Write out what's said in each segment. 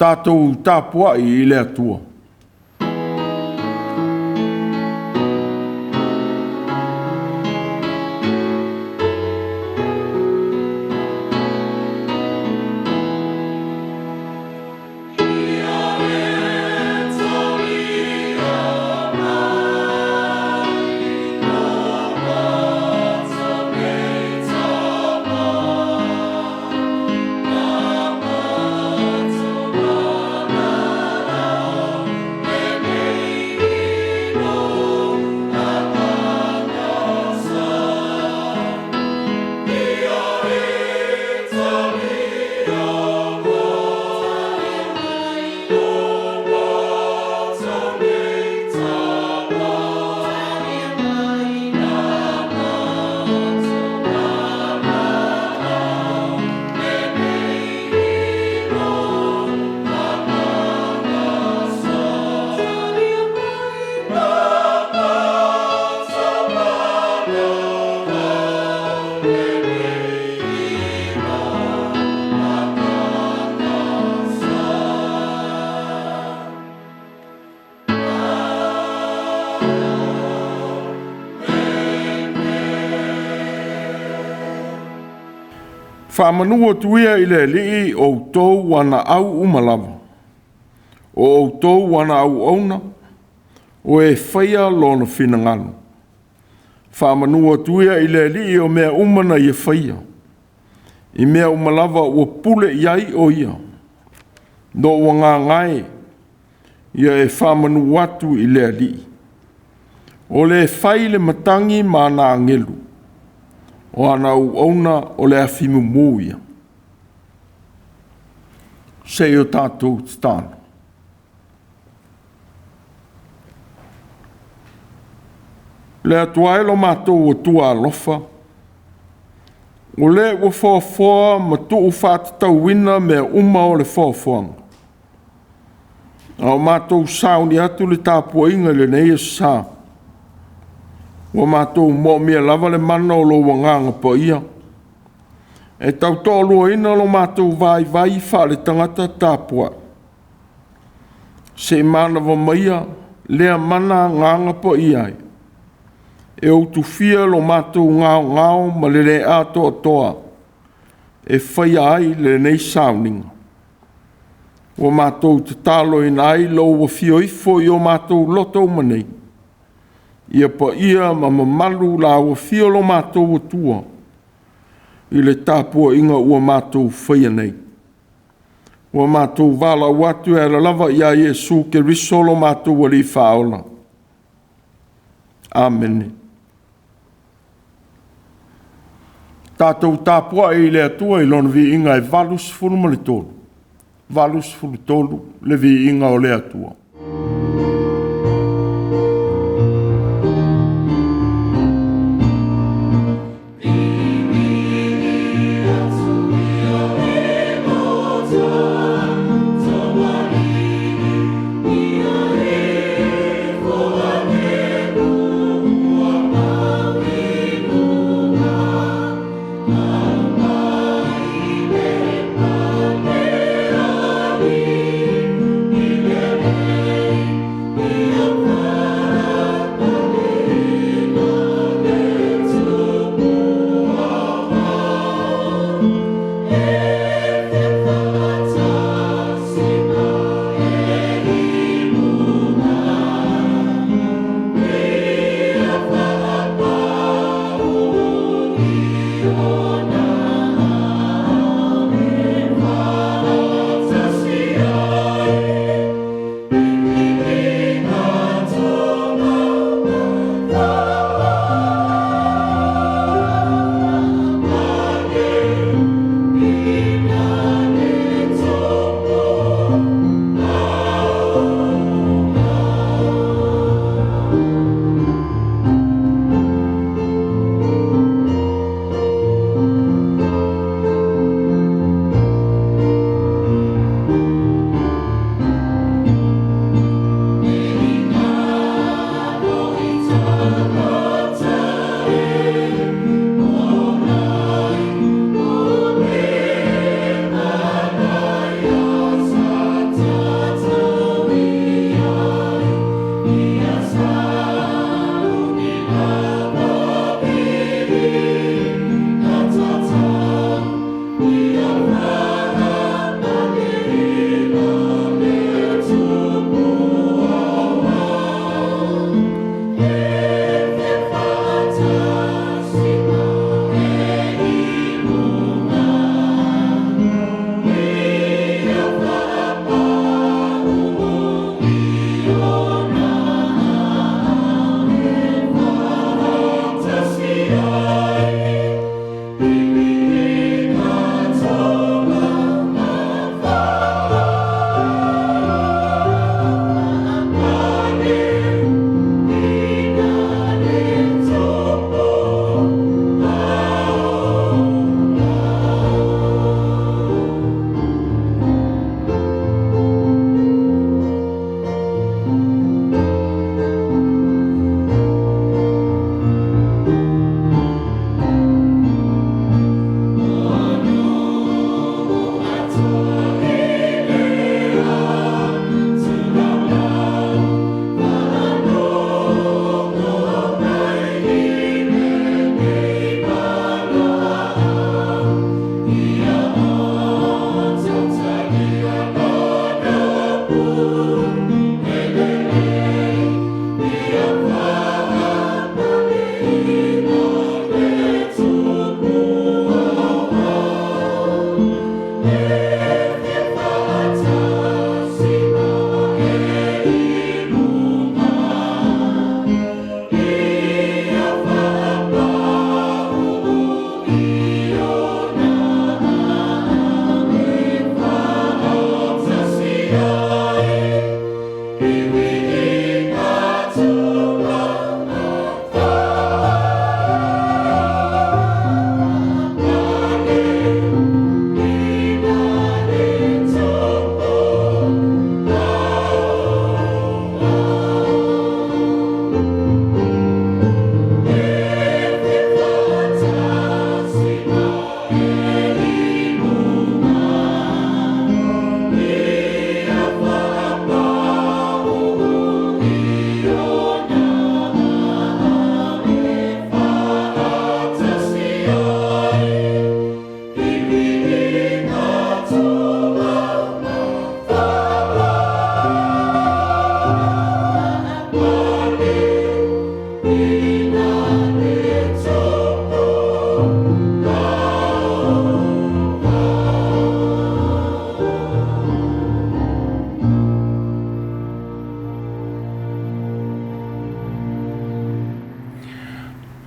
Tatou tapuai i le Atua. Faamanu atu ia i le Alii o outou wanaau uma lava, o outou wana auauna, o e faia lona finagalo. Faamanu atu ia i le Alii o mea uma na ia faia, i mea uma lava ua pule i ai o ia. Lou agaga e, ia e faamanu atu i le Alii. O le fai le matagi ma ana agelu, o ana auauna o le afi mumu ia. Se i o tatou tatalo. Le Atua e lo matou Atua alofa, o le ua foafoa ma tuufaatatauina mea uma o le foafoaga, a o matou sauni atu i le tapuaiga i lenei aso sa, ua matou moomia lava le mana o lou Agaga Paia e tautoaluaina lo matou vaivai faaletagata tapuai. Se'i manava maia lea mana Agaga Paia e, e utufia lo matou gaogao ma le le atoatoa e faia ai lenei sauniga. Ua matou tataloina ai lou afio ifo i o matou loto uma nei, ia paia ma mamalu lau afio lo matou Atua i le tapuaiga ua matou faia nei. Ua matou valaau atu e ala lava ia Iesu Keriso lo matou Alii Faaola. Amene. Tatou tapuai i le Atua i Lona viiga e 83, 83 le viiga o le Atua.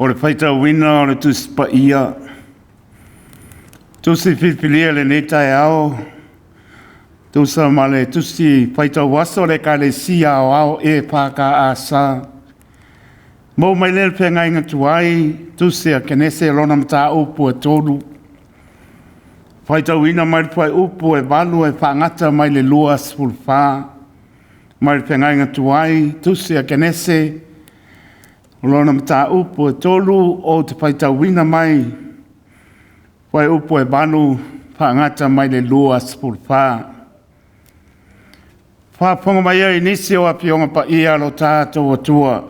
O le faitauina o le Tusi Paia, Tusi filifilia i lenei taeao, tusa ma le Tusi Faitau Aso a le Ekalesia Aoao EFKS. Maua mai lea le feagaiga tuai, Tusi a Kenese lona mataupu e 3. Faitauina mai le fuaiupu e 8 e faagata mai le 24. Mai le feagaiga tuai, Tusi a Kenese lona mataupu e 3, ou te faitauina mai fuaiupu e 8 faagata mai le 24. Faafofoga mai ai nisi o Afioga Paia a lo tatou Atua.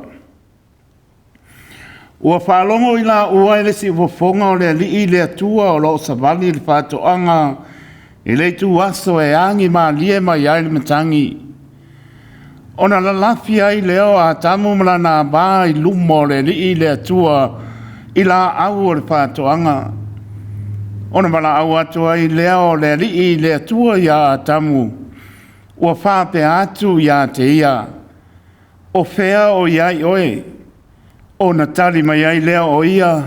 Ua faalogo i laua i le siufofoga o le Alii le Atua o lo o savali i le faatoaga i le ituaso e agi malie mai ai le matagi. Ona lalafi ai lea o Atamu ma lana ava i luma o le Alii le Atua i laau o le faatoaga. Ona valaau atu ai lea o le Alii le Atua iā Atamu, ua faapea atu ia te ia, “O fea o i ai oe?” Ona tali mai ai lea o ia,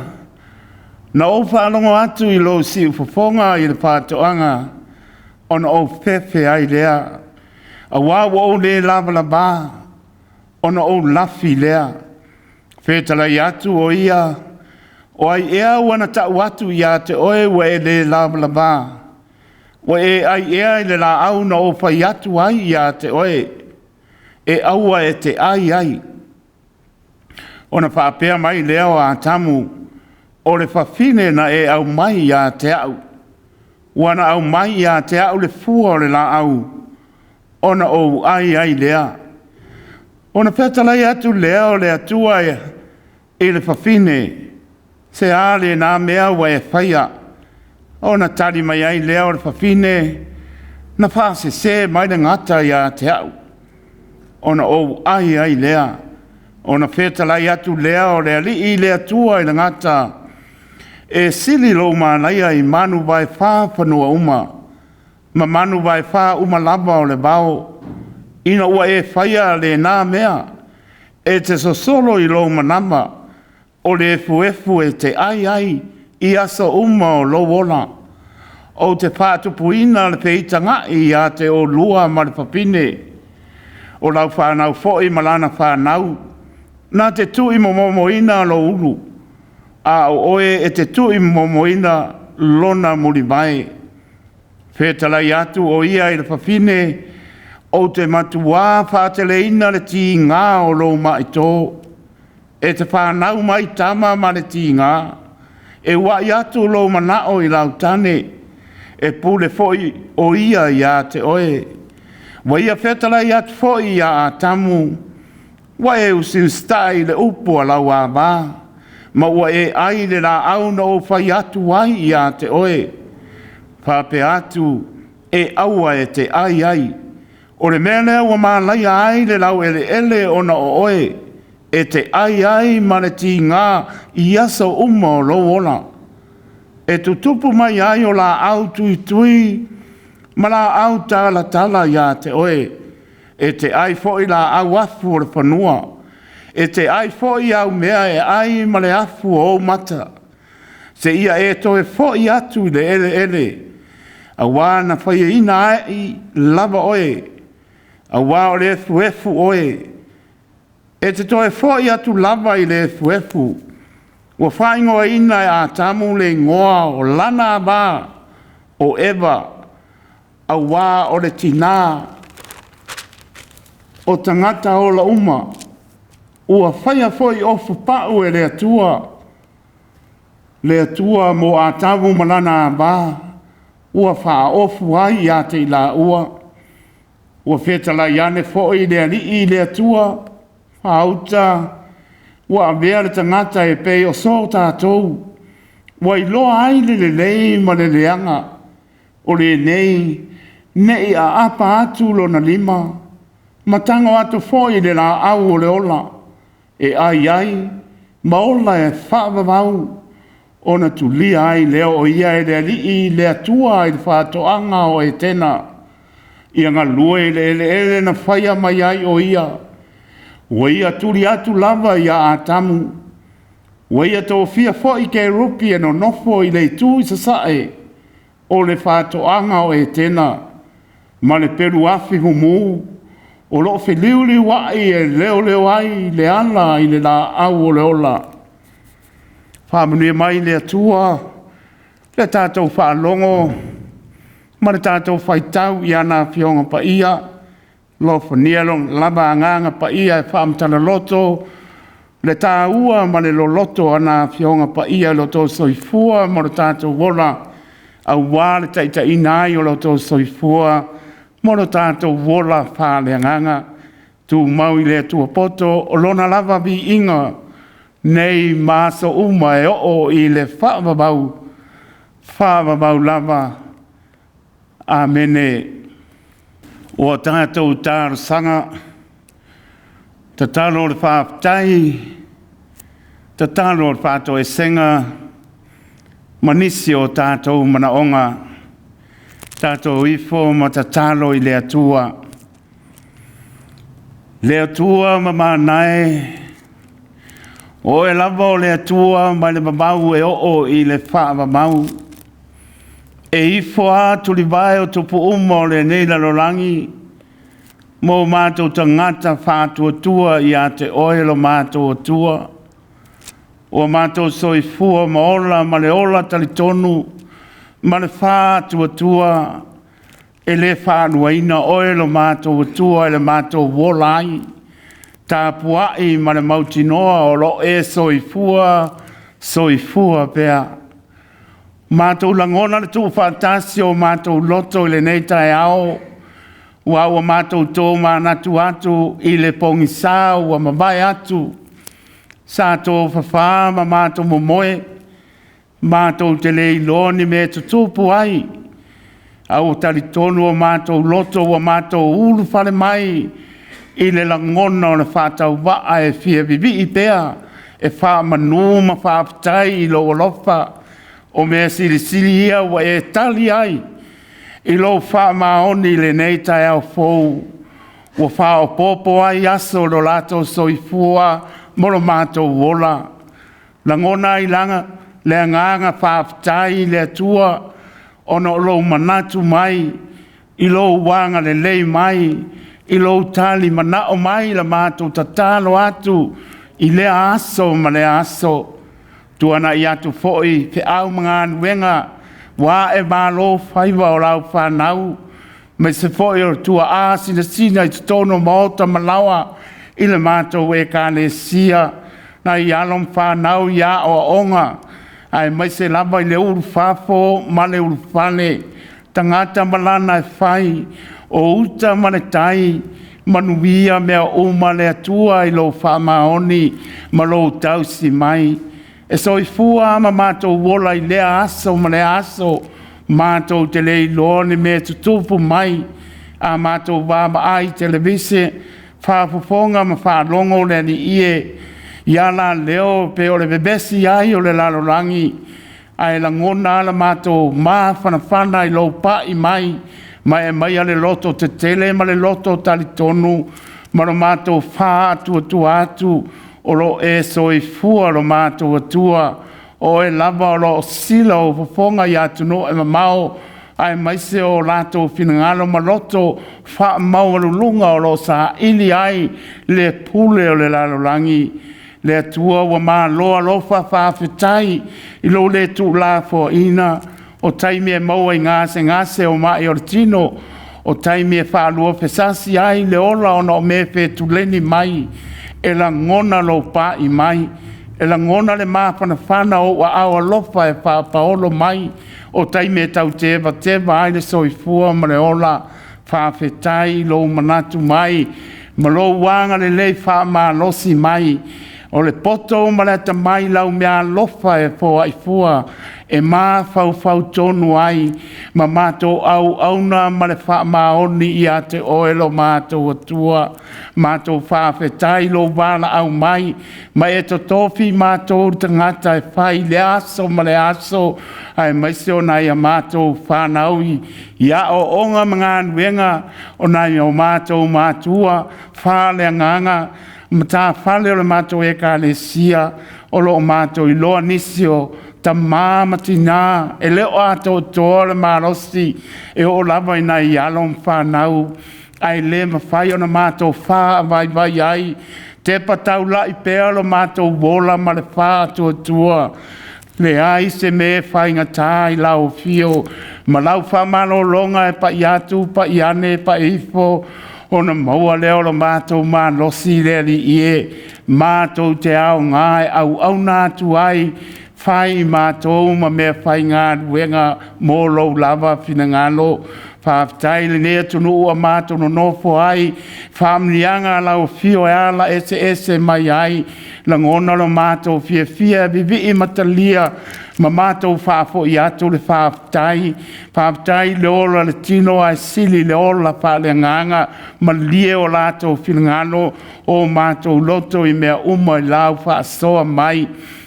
“Na ou faalogo atu i lou siufofoga i le faatoaga, ona ou fefe ai lea, auā ua ou le lavalava, ona ou lafi lea.” Fetalai atu o ia, “O ai ea ua na tau atu ia te oe ua e le lavalava? Ua e ai ea i le laau na ou fai atu ai ia te oe, e aua e te ai ai?” Ona faapea mai lea o Atamu, “O le fafine na e aumai ia te au, ua na aumai ia te au le fua o le laau, ona ou ai ai lea.” Ona fetalai atu lea o le Atua i le fafine, “Se a lena mea ua e faia?” Ona tali mai ai lea o le fafine, “Na faasese mai le gata ia te au, ona ou ai ai lea.” Ona fetalai atu lea o le Alii le Atua i le gata, “E sili lou manaia i manu vaefa fanua uma, ma manu vaefa uma lava o le vao, ina ua e faia lena mea, e te sosolo i lou manava, o le efuefu e te ai ai i aso uma o lou ola. Ou te faatupuina le feitagai ia te oulua ma le fafine, o lau fanau foi ma lana fanau, na te tuuimomoina lou ulu, a o oe e te tuuimomoina lona mulivae.” Fetalai atu o ia i le fafine, “Ou te matuā faateleina le tiga o lou maitō, e te fanau mai tama ma le tiga. E ua'i atu lou manao i lau tane, e pule foi o ia ia te oe.” Ua ia fetalai atu foi ia Atamu, “Ua e usiusita'i i le upu a lau āvā, ma ua e ai i le laau na ou fai atu ai ia te oe, faapea atu, e aua e te ai ai. O le mea lea ua malaia ai le laueleele ona o oe, e te ai ai ma le tiga i aso uma o lou ola. E tutupu mai ai o laau tuitui ma laau talatala ia te oe, e te ai foi laau afu o le fanua. E te ai foi au mea e ai ma le afu o ou mata, seia e toe foi atu i le eleele, auā na faiaina ai lava oe, auā o le efuefu oe, e te toe foi atu lava i le efuefu.” Ua faaigoaina e Atamu le igoa o lana āvā o Eva, auā o le tinā o tagata ola uma. Ua faia foi ofu pau e le Atua, le Atua mo Atamu ma lana āvā, ua faaofu ai ia te i laua. Ua fetalai ane foi le Alii le Atua, “Gauta, ua avea le tagata e pei o so tatou, ua iloa ai le lelei ma le leaga. O lenei, ne i aapa atu lona lima, ma tago atu foi i le laau o le ola, e ai ai ma ola e faavavau.” Ona tulia ai lea o ia e le Alii le Atua i le faatoaga o Etena, ia galue i le eleele na faia mai ai o ia. Ua ia tuli atu lava ia Atamu. Ua ia tofia foi kerupi e nonofo i le itu i sasae o le faatoaga o Etena, ma le pelu afi mumu o lo o feliuliuai e leoleo ai le ala i le laau o le ola. Faamanuia mai le Atua i le tatou faalogo ma le tatou faitau i ana Afioga Paia. Alofagia Lona lava Agaga Paia e faamatala-loto le taua ma le loloto o ana Afioga Paia i lo outou soifua ma lo tatou ola, aua le taitaiina ai o lo outou soifua ma lo tatou ola faaleagaga. Tumau i le Atua poto o Lona lava viiga nei ma aso uma e oo i le faavavau, faavavau lava. Amene. Ua tatou talosaga, tatalo o le faafetai, tatalo o le faatoesega ma nisi o tatou manaoga. Tatou ifo ma tatalo i le Atua. Le Atua mamana e, o Oe lava o le Atua mai le vavau e oo i le faavavau. E ifo lava tulivae o tupu uma o lenei lalolagi ma o matou tagata faatuatua ia te Oe lo matou Atua. Ua matou soifua ma ola ma le ola talitonu ma le faatuatua e le faaluaina Oe lo matou Atua i le matou ola ai, tapuai ma le mautinoa o lo o e soifua, soifua pea. Matou lagona le tuufaatasi o matou loto i lenei taeao, aua ua matou tomanatu atu i le pogisa ua mavae atu, sa tofafa ma matou momoe, matou te le iloa ni mea e tutupu ai, ae ua talitonu o matou loto ua matou ulufale mai i le lagona o le faatauvaa e fia vivii pea e faamanu ma faafetai i lou alofa. O mea silisili ia ua e tali ai i lou faamaoni i lenei taeao fou, ua faaopoopo ai aso o lo latou soifua ma lo matou ola. Lagona ai le agaga faafetai i le Atua ona o lou manatu mai i lou agalelei mai, i lou talimanao mai i la matou tatalo atu i lea aso ma lea aso. Tuanai atu foi feau ma galuega ua aemalo faiva o lau fanau, aemaise foi o tuaa sinasina i totonu o maota ma laoa i le matou Ekalesia, nai alo ma fanau i aoaoga, aemaise lava i le ulufafo ma le ulufale, tagata ma lana e fai, o uta ma le tai, manuia mea uma le Atua i lou faamaoni ma lou tausi mai. E soifua ma matou ola i lea aso ma lea aso, matou te le iloa ni mea e tutupu mai. A matou vaavaai i televise, faafofoga ma faalogo le Alii e, ia la leo pei o le vevesi ai o le lalolagi, ae lagona lava le matou mafanafana i lou pai mai ma e aumaia le loto tetele ma le loto talitonu ma lo matou faatuatua atu o lo o e soifua lo matou Atua. O Oe lava o lo o sisila ou fofoga i atunuu e mamao aemaise o latou finagalo ma loto faamaualuluga o lo o saili ai le pule o le lalolagi. Le Atua ua malo alofa, faafetai i lou le tuulafoaiina o taimi e maua i gasegase o mai o le tino, o taimi e faaluafesasi ai le ola ona o mea e fetuleni mai, e lagona lou pai mai, e lagona le mafanafana o ou aao alofa e faapaolo mai, o taimi e tau tevateva ai le soifua ma le ola. Faafetai i lou manatu mai ma lou agalelei faamalosi mai. O le poto ma le atamai i lau meaalofa e foai fua, e mafaufau tonu ai ma matou auauna ma le faamaoni ia te Oe lo matou Atua. Matou faafetai i lou valaau mai ma e totofi i matou le tagata e fai i lea aso ma lea aso, aemaise o nai a matou fanau i aoaoga ma galuega, o nai o matou matua faaleagaga, matafale o le matou Ekalesia. O lo o matou iloa nisi o tamā ma tinā e le o atoatoa le malosi e oo lava i nai alo ma fanau, ae le mafai ona matou faavaivai ai. Tepa taulai pea lo matou ola ma le faatuatua, leai se mea e faigata i lau afio ma lau faamalologa e pai atu pai ane pai ifo, ona maua lea o lo matou malosi le Alii e, matou te aoga e auauna atu ai, fai matou ma meafaigaluega mo lou lava finagalo. Faafetai i lenei atunuu ua matou nonofo ai, faamanuiaga a lau afio e ala eseese mai ai, lagona lo matou fiafia e vivii ma talia ma matou faafoi atu le faafetai. Faafetai i le ola o le tino ae sili le ola faaleagaga. Malie o latou finagalo o matou loto i mea uma i lau faasoa mai.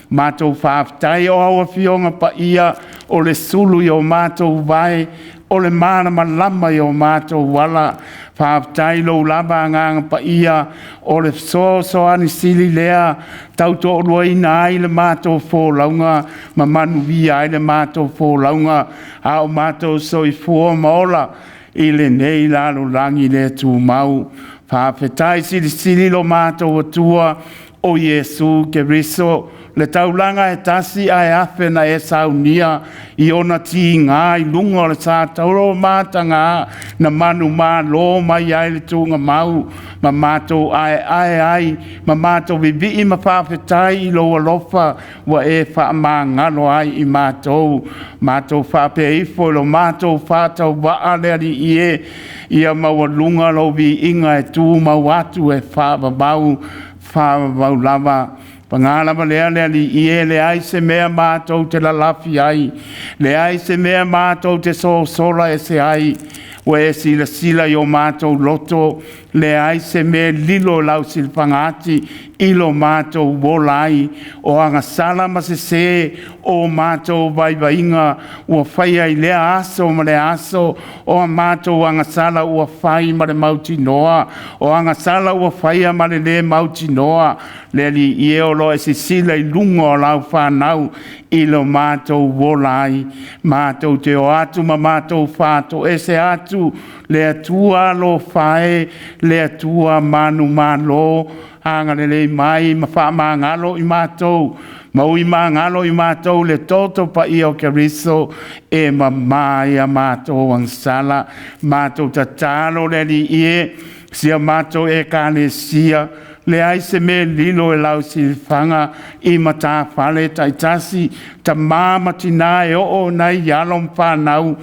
Matou faafetai o au Afioga Paia o le sulu i o matou vae, o le malamalama i o matou ala. Faafetai i lou lava Agaga Paia o le fesoasoani sili lea tau toaluaina ai le matou folauga ma manuia ai le matou folauga a o matou soifua ma ola i lenei lalolagi le tumau. Faafetai silisili lo matou Atua o Iesu Keriso, le taulaga e tasi ae afe na e saunia i ona tiga i luga o le sa mataga na manumalo mai ai le tuugamau ma matou aeae ai ma matou vivii ma faafetai i lou alofa ua e faamagalo ai i matou. Matou faapea ifo i lo matou faatauvaa le Alii e, ia maualuga lou viiga e tumau atu e faavavau, faavavau lava. Paga lava lea le Alii e, leai se mea matou te lalafi ai, leai se mea matou te sosola ese ai, ua e silasila i o matou loto, leai se mea e lilo i lau silafaga ati i lo matou ola ai. O agasala ma sese o matou vaivaiga ua faia i lea aso ma lea aso, o a matou agasala ua fai ma le mautinoa, o agasala ua faia ma le le mautinoa. Le Alii e, o lo o e sisila i luga o lau fanau i lo matou ola ai. Matou te o atu ma matou faatoese atu, le Atua alofa e, le Atua manumalo, agalelei mai ma faamagalo i matou, ma ui magalo i matou le toto paia o Keriso e mama ai a matou agasala. Matou tatalo le Alii e, sia matou Ekalesia, leai se mea e lilo i lau silafaga i matafale taitasi, tama ma tina e oo i nai alo ma fanau,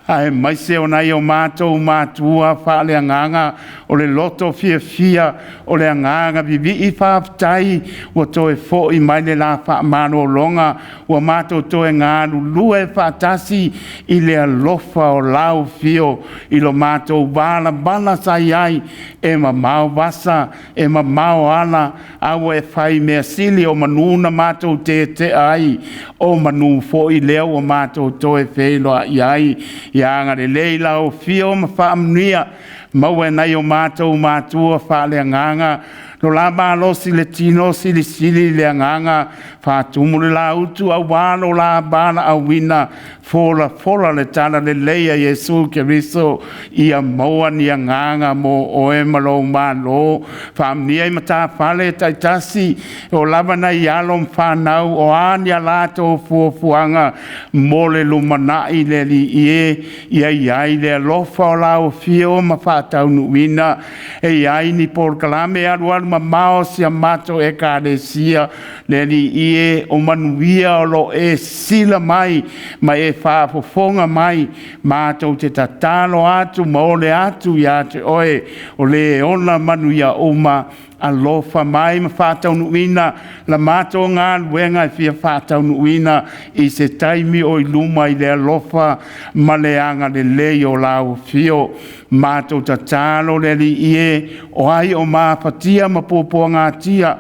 aemaise o nai o matou matua faaleagaga. O le loto fiafia, o le agaga vivii faafetai ua toe foi mai le la faamalologa, ua matou toe galulue faatasi i le alofa o lau afio i lo matou valavala sa i ai, e mamao vasa, e mamao ala, a ua e fai mea sili o manu na matou tetea ai, o manu foi lea ua matou toe feiloai ai. Ia agalelei lau afio ma faamanuia, maua e nai o matou matua faaleagaga lo la malosi i le tino, silisili le agaga, faatumu le lautu aua lo la valaauina, folafola le talalelei a Iesu Keriso, ia maua ni agaga mo oe ma lou Malo. Faamanuia i matafale taitasi o lava nai alo ma fanau o a ni a latou fuafuaga mo le lumanai. Le Alii e, ia i ai le alofa o lau afio ma faataunuuina. E i ai ni polokalame alualu mamao a si a matou Ekalesia, le Alii e, o manuia o lo o e sisila mai ma e faafofoga mai, matou te tatalo atu ma ole atu ia te oe, o le ona manuia uma. Alofa mai ma faataunuuina la matou galuega e fia faataunuuina i se taimi o i luma i le alofa ma le agalelei o lau afio. Matou tatalo le Alii e, o ai o mafatia ma puapuagatia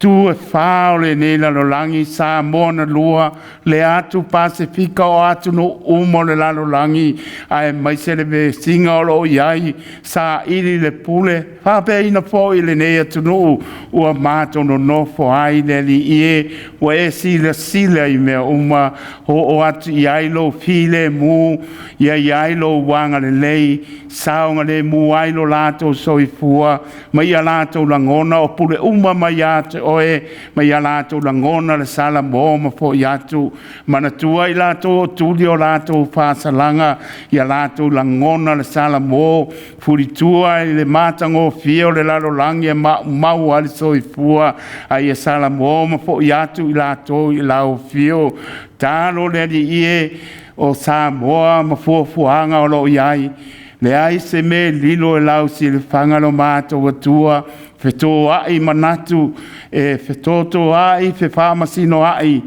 Tu e fā o lenei lalolagi, Samoa na lua, le atu Pasefika o atunuu uma o le lalolagi, aemaise le vesiga o lo o i ai, saili le pule, faapeaina foi lenei atunuu ua matou nonofo ai le Alii e, ua e silasila i mea uma, oo atu i ai lou filemu, ia i ai lou agalelei, saogalemu ai lo latou soifua ma ia latou lagona o pule uma mai ia te oe, ma ia latou lagona le salamo ma foi atu. Manatua i latou o tuli o latou faasalaga, ia latou lagona le salamo, fulitua i le matagofie o le lalolagi e maumau ai le soifua, a ia salamo ma foi atu i latou i lau afio. Talo le Alii e, o Samoa ma fuafuaga o lo o i ai, leai se mea e lilo i lau silafaga lo matou Atua, fetoai manatu, e fetotoai fefaamasinoai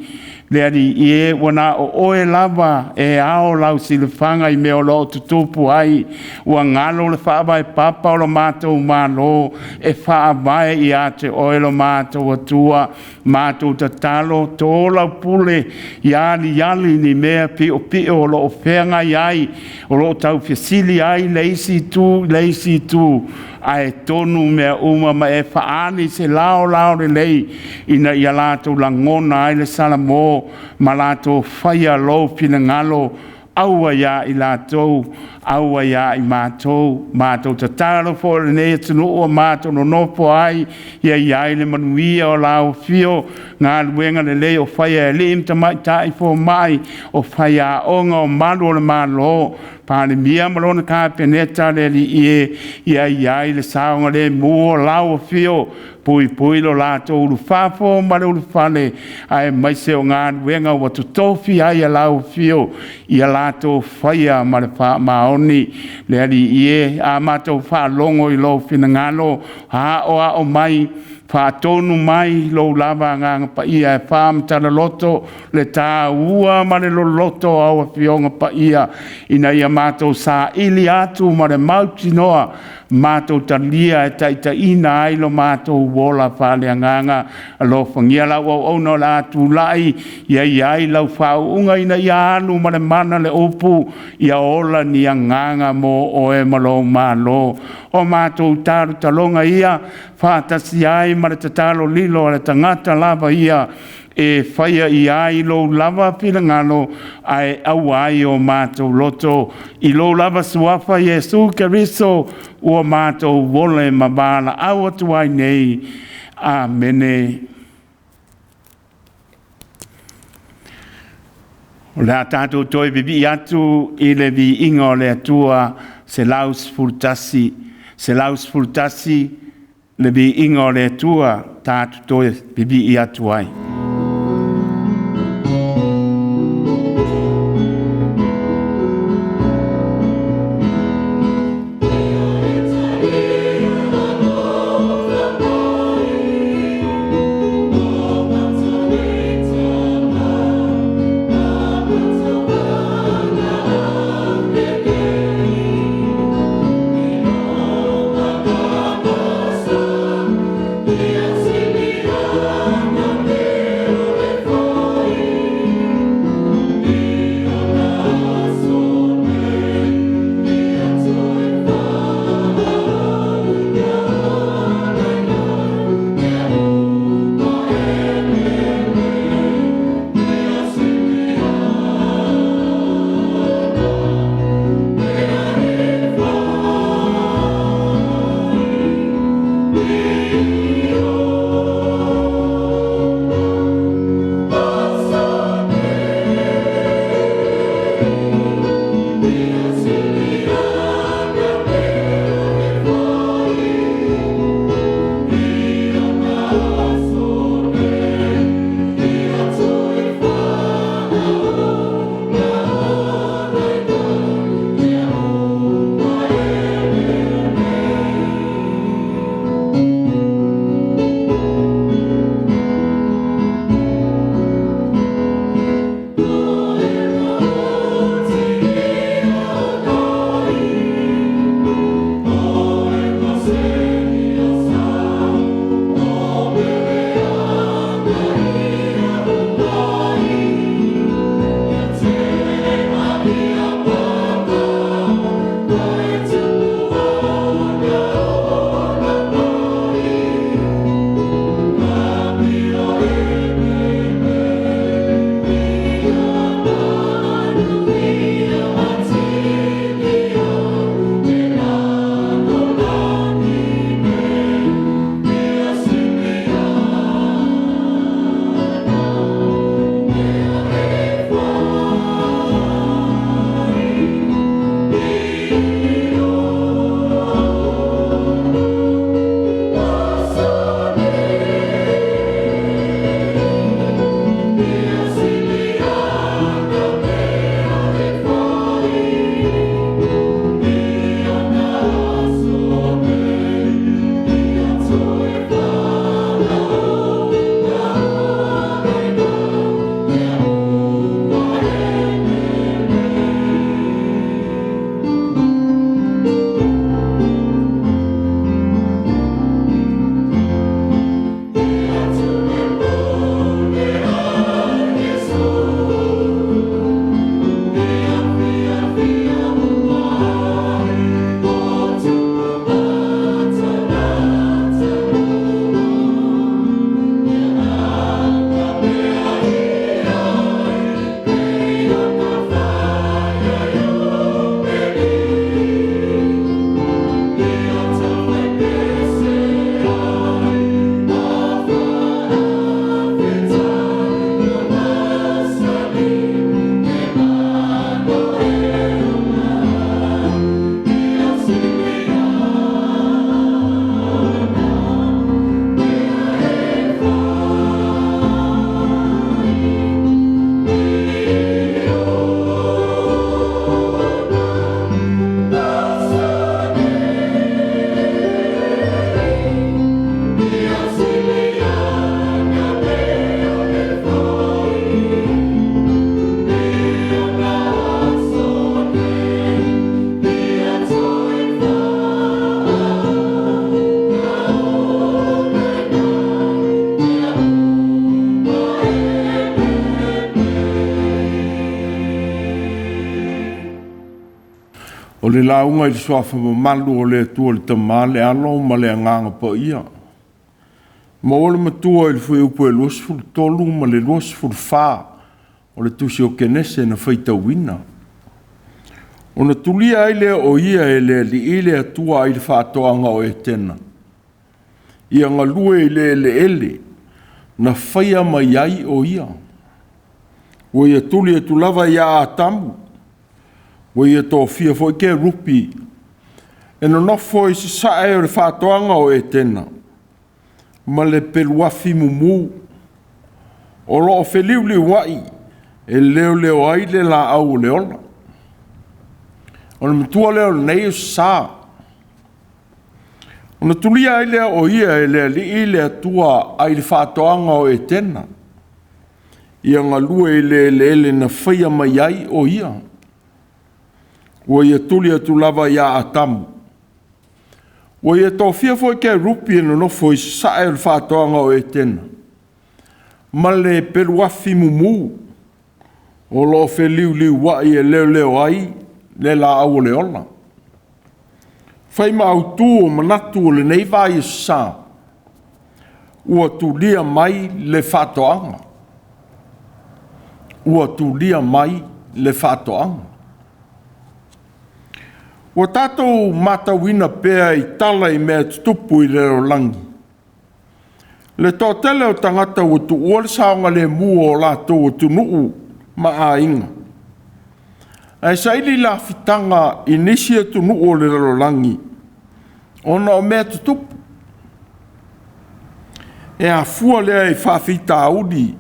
le Alii e, ua na o oe lava e ao lau silafaga i mea o lo o tutupu ai. Ua galo le faavae papa o lo matou Malo e faavae ia te oe lo matou Atua. Matou tatalo, to lau pule ia aliali ni mea piopio o lo o feagai ai, o lo o taufesili ai le isi itu i le isi itu, ae tonu mea uma ma e faaali se laolao lelei ina ia latou lagona ai le salamo ma latou faia lou finagalo. Aua ia i latou, aua ia i matou. Matou tatalo foi i lenei atunuu ua matou nonofo ai, ia i ai le manuia o lau afio, galuega lelei o faia e alii ma tamaitai fomai, o faiaoga, o malu o le Malo, Palemia ma lona Kapeneta, le Alii e, ia i ai le saogalemu o lau afio, puipui lo latou ulufafo ma le ulufale, aemaise o galuega ua totofi ai e lau afio, ia latou faia ma le faamaoni. Le Alii e, a matou faalogo i lou finagalo, aoao mai, faatonu mai lou lava Agaga Paia e faamatala loto le taua ma le loloto o au Afioga Paia, ina ia matou saili atu ma le mautinoa, matou talia e taitaiina ai lo matou ola faaleagaga. Alofagia lau auauna o le a tulai, ia i ai lau faauuga ina ia alu ma le mana le upu, ia ola ni agaga mo oe ma lou Malo. O matou talotaloga ia faatasi ai ma le tatalo lilo a le tagata lava ia e faia i ai lou lava finagalo, ae aua ai o matou loto. I lou lava suafa Iesu Keriso ua matou ola ma valaau atu ai nei. Amene. O le a tatou toe vivii atu i le viiga o le Atua 111, 111 le viiga o le Atua tatou toe vivii atu ai. O le lauga i le suafa mamalu o le Atua le Tama, le Alo ma le Agaga Paia. Maua le matua i le fuaiupu e 23 ma le 24 o le tusi o Kenese na faitauina. Ona tulia ai lea o ia e le Alii le Atua ai le faatoaga o Etena, ia galue i le eleele na faia mai ai o ia. Ua ia tuli atu lava ia Atamu, ua ia tofia foi Kerupi e nonofo i sasae o le faatoaga o Etena, ma le peluafi mumu o lo o feliuliuai e leoleo ai le laau o le ola. O le matua lea o lenei sa. Ona tulia ai lea o ia e le Alii le Atua ai le faatoaga o Etena, ia galue i le eleele na faia mai ai o ia. Ua ia tuli atu lava ia Atamu. Ua ia tofia foi Kerupi e nonofo i sasae o le faatoaga o Etena, ma le peluafi mumu o lo o feliuliuai e leoleo ai le laau o le ola. Fai ma autu o manatu o lenei vaiaso, ua tulia mai le faatoaga. Ua tulia mai le faatoaga. Ua tatou matauina pea i tala i mea tutupu i le lalolagi, le toatele o tagata ua tuua le saogalemu o latou atunuu ma aiga, ae saili lafitaga i nisi atunuu o le lalolagi ona o mea tutupu. E afua lea i faafitauli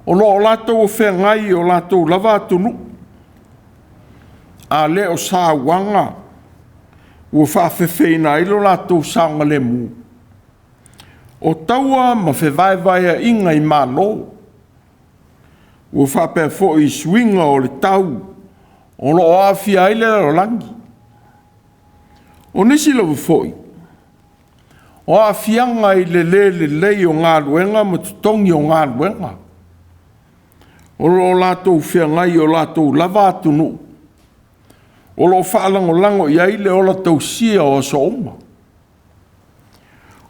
o lo o latou feagai i o latou lava atunuu, a le o sauaga ua faafefeina ai lo latou saogalemu. O taua ma fevaevaeaiga i Malo, ua faapea foi i suiga o le tau o lo o aafia ai le lalolagi. O nisi lava foi, o aafiaga i le le lelei o galuega ma totogi o galuega, o lo o latou feagai i o latou lava atunuu, o lo o faalagolago i ai le ola tausia o aso uma.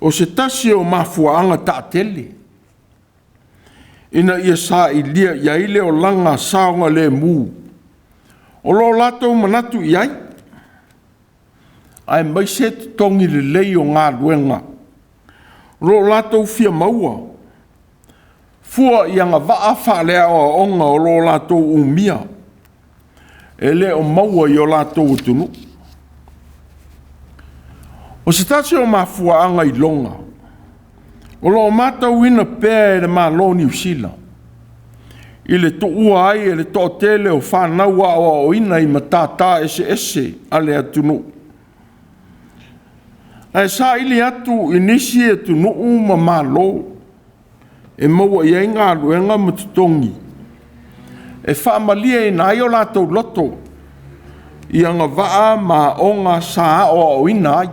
O se tasi o mafuaaga taatele ina ia sailia i ai le olaga saogalemu o lo o latou manatu i ai, aemaise totogi lelei o galuega o lo o latou fia maua, fua i agavaa faale-aoaoga o lo o latou umia, e le o maua i o latou atunuu. O se tasi o mafuaaga iloga o lo o matauina pea e le Malo o Niu Sila i le tuua ai e le toatele o fanau aoaoina i matata eseese a le atunuu, ae saili atu i nisi atunuu ma Malo e maua i ai galuega ma totogi e faamalieina ai o latou loto i agavaa ma aoga sa aoaoina ai,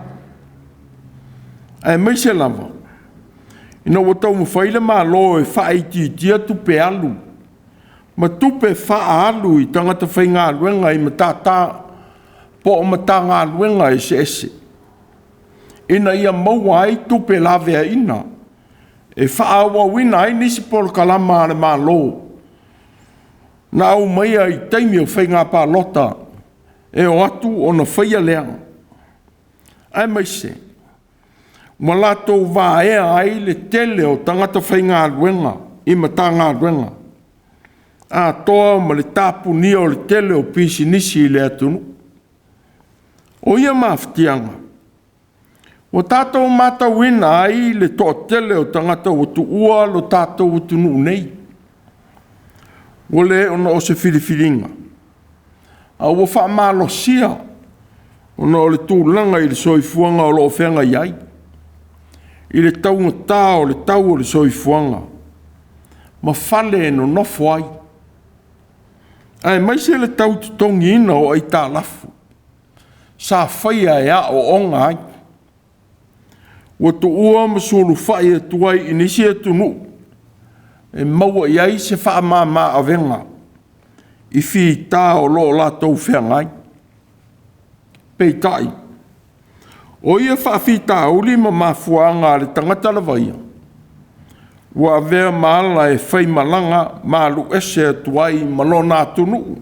aemaise lava ina ua taumafai le Malo e faaitiitia tupe alu ma tupe faaalu i tagata faigaluega i matata po o Matagaluega eseese, ina ia maua ai tupe laveaiina e faaauauina ai nisi polokalama a le Malo na aumaia i taimi o faiga palota e o atu ona faia lea, aemaise ua latou vaea ai le tele o tagata faigaluega i Matagaluega atoa ma le tapunia o le tele o pisinisi i le atunuu. O ia mafatiaga ua tatou matauina ai le toatele o tagata ua tuua lo tatou atunuu nei, ua le ona o se filifiliga, a ua faamalosia ona o le tulaga i le soifuaga o lo o feagai ai, i le taugata o le tau o le soifuaga ma fale e nonofo ai, aemaise le tau totogiina o aitalafu sa faia e aooga ai. Ua tuua ma sulufai atu ai i nisi atunuu e maua i ai se faamama-avega i fita o lo o latou feagai. Peitai, o ia faafitauli ma mafuaaga a le tagata lava ia, ua avea ma ala e faimalaga ma alu ese atu ai ma lona atunuu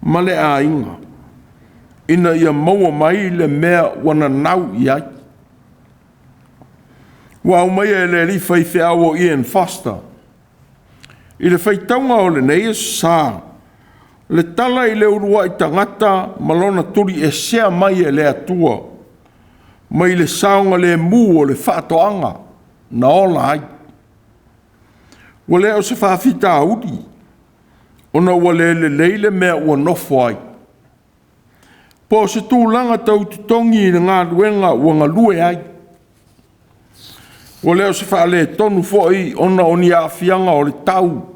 ma le aiga, ina ia maua mai le mea ua nanau i ai. Ua aumaia e le alii faifeau o Ian Foster i le faitauga o lenei Aso Sa le tala i le uluai tagata ma lona tuliesea mai e le Atua mai le saogalemu o le faatoaga na ola ai. Ua le o se faafitauli ona ua le lelei le mea ua nofo ai, po o se tulaga tau totogi i le galuega ua galue ai. Ua le o se faaletonu foi ona o ni aafiaga o le tau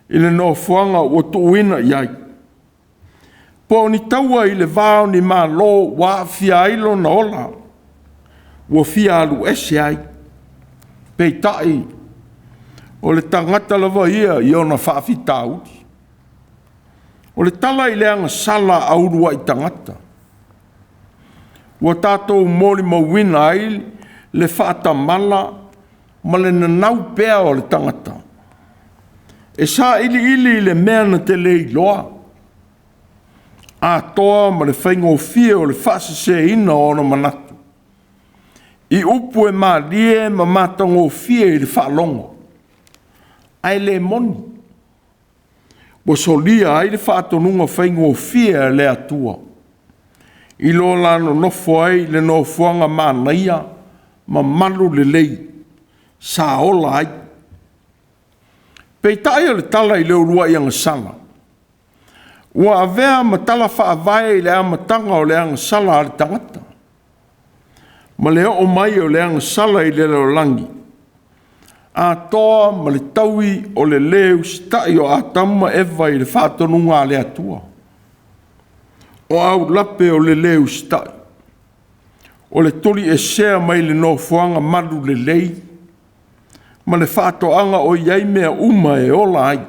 i le nofoaga ua tuuina i ai, po o ni taua i le va o ni malo ua aafia ai lona ola ua fia alu ese ai. Peitai, o le tagata lava ia i ona faafitauli. O le tala i le agasala a uluai tagata, ua tatou molimauina ai le faatamala ma le nanau pea o le tagata e sailiili i le mea na te le iloa, atoa ma le faigofie o le faaseseina o ona manatu i upu e malie ma matagofie i le faalogo, ae le moni, ua solia ai le faatonuga faigofie a le Atua i lo la nonofo ai i le nofoaga manaia ma malu lelei sa ola ai. Peitai o le tala i le uluai agasala, ua avea ma tala faavae i le amataga o le agasala a le tagata, ma le oo mai o le agasala i le lalolagi, atoa ma le taui o le lē usitai o Atamu ma Eva i le faatonuga a le Atua. O aulape o le lē usitai, o le tuliesea mai le nofoaga malu lelei ma le faatoaga o i ai mea uma e ola ai,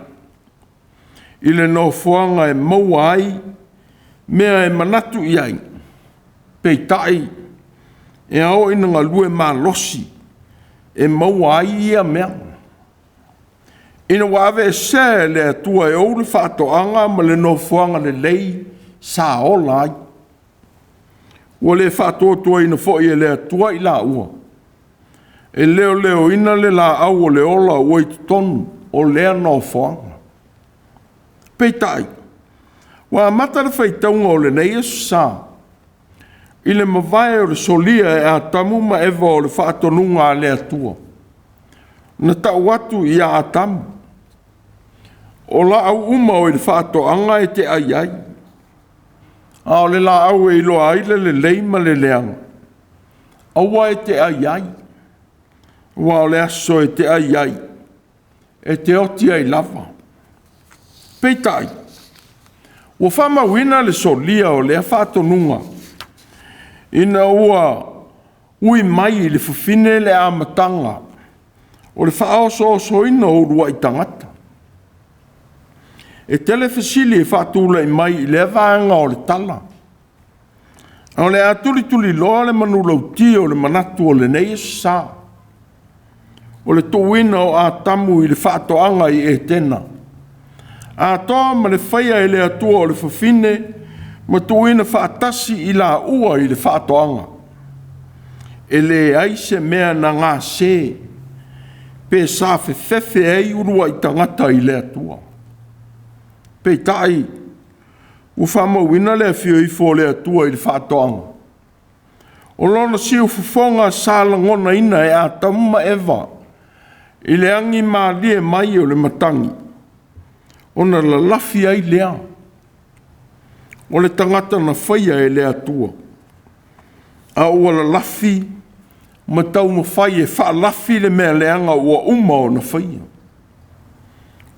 i le nofoaga e maua ai mea e manatu i ai. Peitai, e ao ina galue malosi e maua ai ia mea. Ina ua aveesea e le Atua e ou le faatoaga ma le nofoaga lelei sa ola ai, ua le faatuatuaina foi e le Atua i laua e leoleoina le laau o le ola ua i totonu o lea nofoaga. Peitai, ua amata le faitauga o lenei Aso Sa i le mavae o le solia e Atamu ma Eva o le faatonuga a le Atua, na tau atu ia Atamu, o laau uma o i le faatoaga e te ai ai, a o le laau e iloa ai le lelei ma le leaga, aua e te ai ai, aua o le aso e te ai ai, e te oti ai lava. Peitai, ua faamauina le solia o lea faatonuga ina ua ui mai i le fafine le amataga o le faaosoosoina o uluai tagata. E tele fesili e faatulai mai i lea vaega o le tala, a o le a tulituliloa le manulauti o le manatu o lenei Aso Sa, o le tuuina o Atamu i le faatoaga i Etena, atoa ma le faia e le Atua o le fafine ma tuuina faatasi i laua i le faatoaga. E leai se mea na gase pe safefefe ai uluai tagata i le Atua. Peitai, ua faamauina le afio ifo o le Atua i le faatoaga, o lona siufofoga sa lagonaina e Atamu ma Eva i le agimalie mai o le matagi, ona lalafi ai lea o le tagata na faia e le Atua, a ua lalafi ma taumafai e faalafi le mea leaga ua uma ona faia.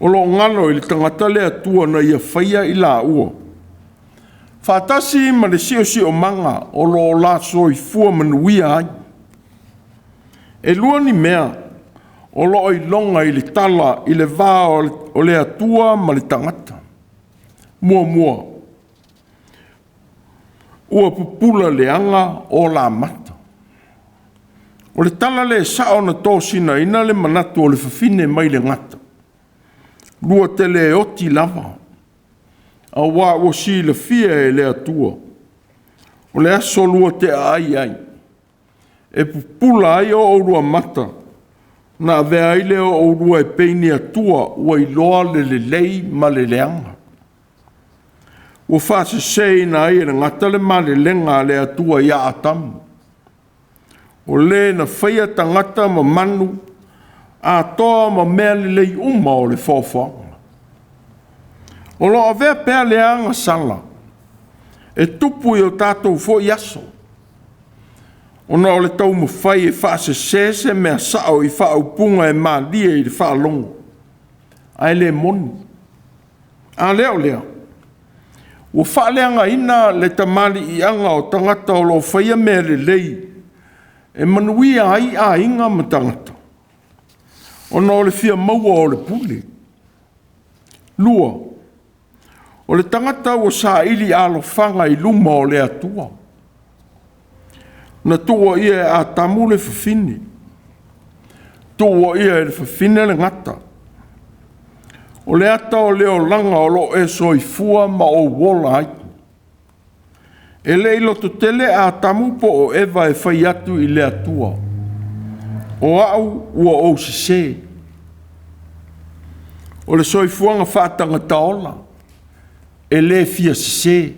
O lo o galo i le tagata le Atua na ia faia i laua, faatasi ma le siosiomaga o lo o la soifua manuia ai. E lua ni mea o lo o iloga i le tala i le va o le Atua ma le tagata. Muamua, Ua pupula leaga o la mata. O le tala le sao na tosinaina le manatu o le fafine mai le gata. Lua te le oti lava, auā ua silafia e le Atua, o le aso lua te aai ai, e pupula ai o oulua mata, ona avea ai lea o oulua e pei ni atua ua iloa le lelei ma le leaga. Ua faaseseina ai e le gata le malelega a le Atua ia Atamu, o le na faia tagata ma manu atoa ma mea lelei uma o le foafoaga. O lo o avea pea lea agasala e tupu i o tatou foi aso, ona o le taumafai e faasese se mea sao i faaupuga e malie i le faalogo, ae le moni. A lea o lea, ua faaleagaina le tamaliiaga o tagata o lo o faia mea lelei e manuia ai aiga ma tagata, ona o le fia maua o le pule. 2. O le tagata ua saili alofaga i luma o le Atua. Na tuuaia e Atamu le fafine, tuuaia e le fafine le gata. O le ata o le olaga o lo o e soifua ma ou ola ai. E le i lototele Atamu po o Eva e fai atu i le Atua, o au ua ou sesē. O le soifuaga faatagata ola, e le fia sesē.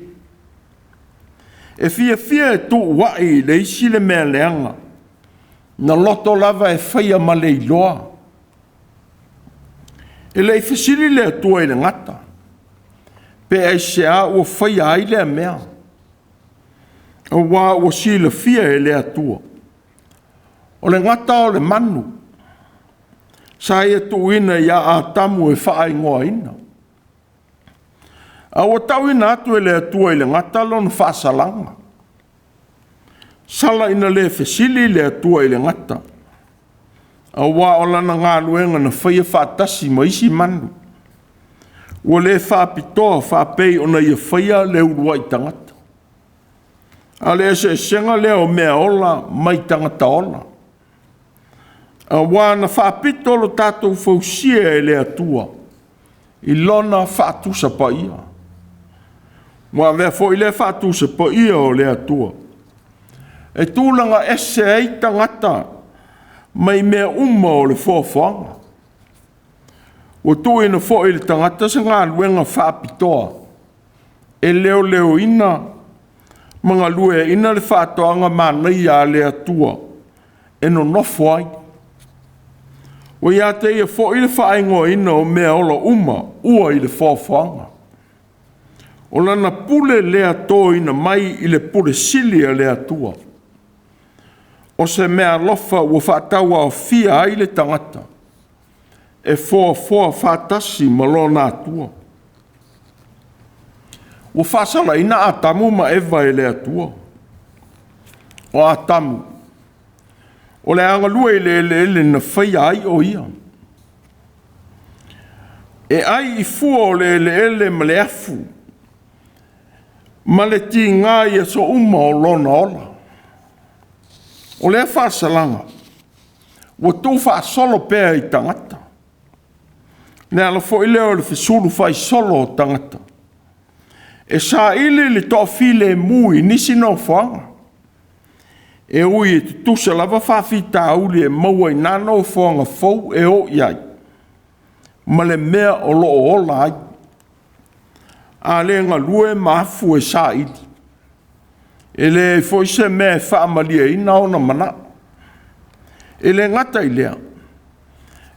E fiafia e tuuai i le isi le mea leaga, na loto lava e faia ma le iloa. E le i fesili le Atua i le gata, pe aisea ua faia ai lea mea, auā ua silafia e le Atua, o le gata o le manu sa ia tuuina ia Atamu e faaigoaina. A ua tauina atu e le Atua i le gata lona faasalaga. Sala ina le fesili le Atua i le gata, auā o lana galuega na faia faatasi ma isi manu, ua le faapitoa faapei ona ia faia le uluai tagata. A o le eseesega lea o mea ola mai tagata ola, auā na faapito lo tatou fausia e le Atua i lona faatusa paia. Ua avea foi lea faatusa paia o le Atua e tulaga ese ai tagata mai mea uma o le foafoaga. Ua tuuina foi i le tagata se galuega faapitoa e leoleoina ma galueaiina le faatoaga manaia a le Atua e nonofo ai. Ua ia te ia foi le faaigoaina o mea ola uma ua i le foafoaga. O lana pule lea toina mai i le pule sili a le Atua. O se meaalofa ua faatauaofia ai le tagata e foafoa faatasi ma lona Atua. Ua faasalaina Atamu ma Eva e le Atua. O Atamu, o le a galue i le eleele na faia ai o ia. E ai i fua o le eleele ma le afu, ma le tiga i aso uma o lona ola. O lea faasalaga, ua tuufaasolo pea i tagata. Le ala foi lea o le fesulufaisolo o tagata. E saili le toafilemu i nisi nofoaga, e ui e tutusa lava faafitauli e maua i na nofoaga fou e o i ai, ma le mea o lo o ola ai. A le galue ma afu e saili, e leai foi se mea e faamalieina ona manao. E le gata i lea,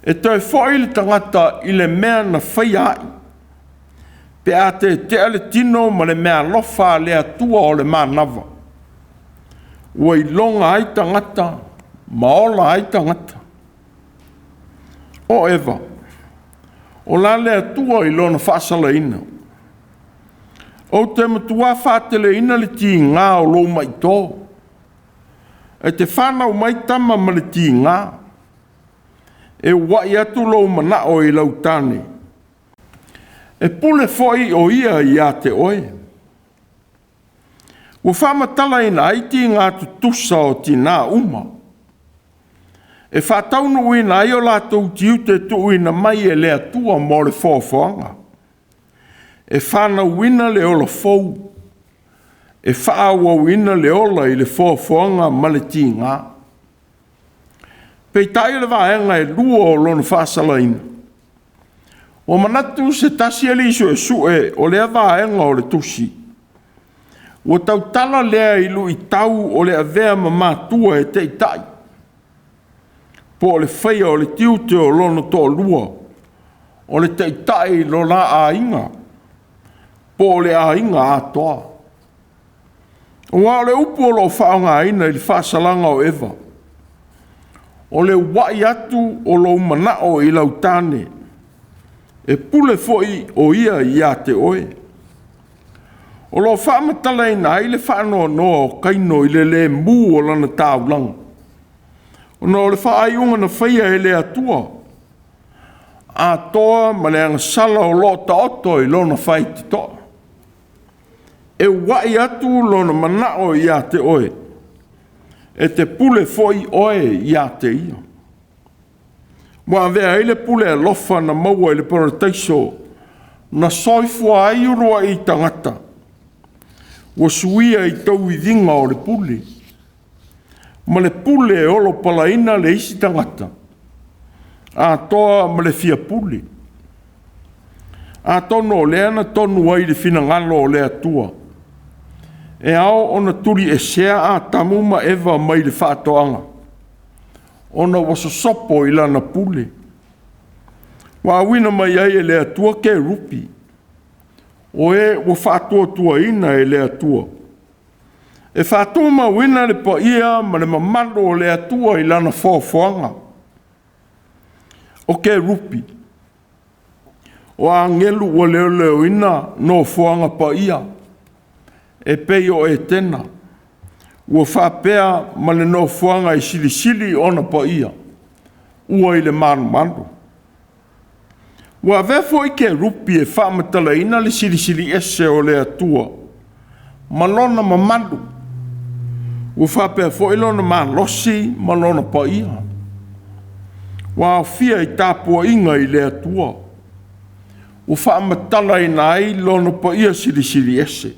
e toe foi le tagata i le mea na faia ai, pe a tetea le tino ma le meaalofa a le Atua o le manava, ua iloga ai tagata ma ola ai tagata. O Eva, o la le Atua i lona faasalaina, ou te matua faateleina le tiga o lou maitō, e te fanau mai tama ma le tiga, e ua'i atu lou manao i lau tane, e pule foi o ia ia te oe. Ua faamatalaina ai tiga tutusa o tinā uma, e faataunuuina ai o latou tiute tuuina mai e le Atua mo le foafoaga, e fanauina le ola fou, e faaauauina le ola i le foafoaga ma le tiga. Peitai o le vaega e 2 o lona faasalaina, ua manatu se tasi alii suesue o lea vaega o le tusi, ua tautala lea i luitau o le avea ma matua e taitai, po o le faia o le tiute o lona toalua, o le taitai i lo la aiga, po o le aiga atoa. Aua o le upu o lo o faaaogaina i le faasalaga o Eva, o le ua'i atu o lou manao i lau tane, e pule foi o ia ia te oe. O lo o faamatalaina ai le faanoanoa o Kaino i le lemu o lana taulaga, ona o le faaiuga na faia e le Atua, atoa ma le agasala o lo o taoto i lona faitotoa. E ua'i atu lona manao ia te oe, e te pule foi oe ia te ia. Ua avea ai le pule alofa na maua i le parataiso na soifua ai uluai tagata, ua suia i tauiviga o le pule, ma le pule e olopalaina le isi tagata, atoa ma le fia pule. Atonu o lea na tonu ai le finagalo o le Atua, e ao ona tuliesea Atamu ma Eva mai le faatoaga, ona ua sosopo i lana pule. Ua auina mai ai e le Atua kerupi, o e ua faatuatuaina e le Atua, e faatumauina le paia ma le mamalu o le Atua i lana foafoaga. O kerupi, o agelu ua leoleoina nofoaga paia, e pei o Etena, ua faapea ma le nofoaga e silisili ona paia, ua i le malumalu. Ua avea foi kerupi e faamatalaina le silisili ese o le Atua ma lona mamalu, ua faapea foi lona malosi ma lona paia. Ua aofia i tapuaiga i le Atua, ua faamatalaina ai lona paia silisili ese.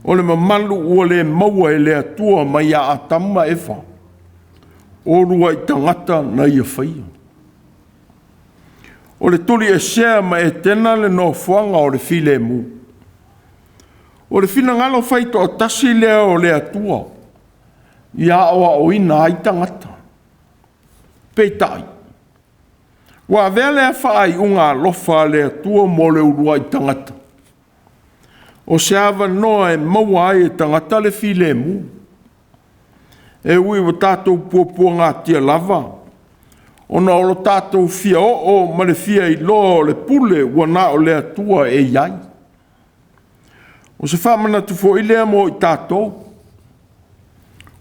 O le mamalu ua le maua e le Atua mai ia Atamu ma Eva, o uluai tagata na ia faia. O le tuliesea ma Etena le nofoaga o le filemu. O le finagalo faitoatasi lea o le Atua, ia aoaoina ai tagata. Peitai, ua avea lea faaiuga alofa a le Atua mo le uluai tagata, o se avanoa e maua ai e tagata le filemu. E ui ua tatou puapuagatia lava, ona o lo tatou fia oo ma le fia iloa o le pule ua na o le Atua e i ai. O se faamanatu foi lea mo i tatou.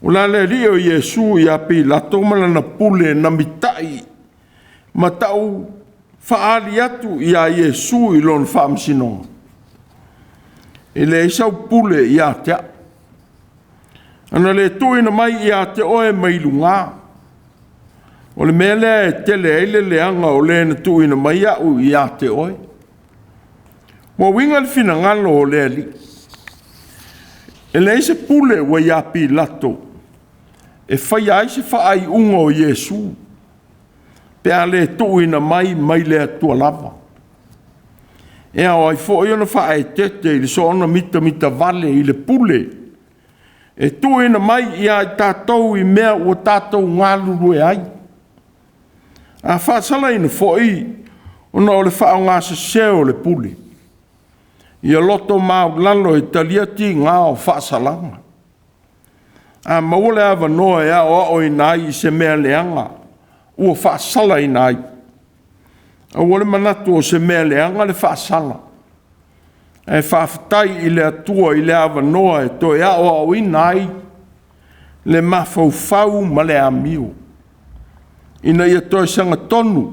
O le a le alii o Iesu ia Pilato ma lana pule na mitai ma tau faaali atu ia Iesu i lona faamasinoga. E leai sau pule ia te au. Ana le tuuina mai ia te oe mai luga. O le mea lea e tele ai le leaga o le na tuuina mai au ia te oe. Ua uiga le finagalo o le Alii. E leai se pule ua ia Pilato e faia ai se faaiuga o Iesu, pe a le tuuina mai mai le Atua lava. E ao ai foi ona faaeteete i le soona mitamitavale i le pule e tuuina mai ia i tatou i mea ua tatou galulue ai. A faasalaina foi ona o le faaaogasese o le pule, ia loto maualalo e talia tiga o faasalaga. A maua le avanoa e aoaoina ai i se mea leaga ua faasalaina ai, aua le manatu o se mea leaga le faasala, ae faafetai i le Atua i le avanoa e toe aoaoina ai le mafaufau ma le amio, ina ia toe sagatonu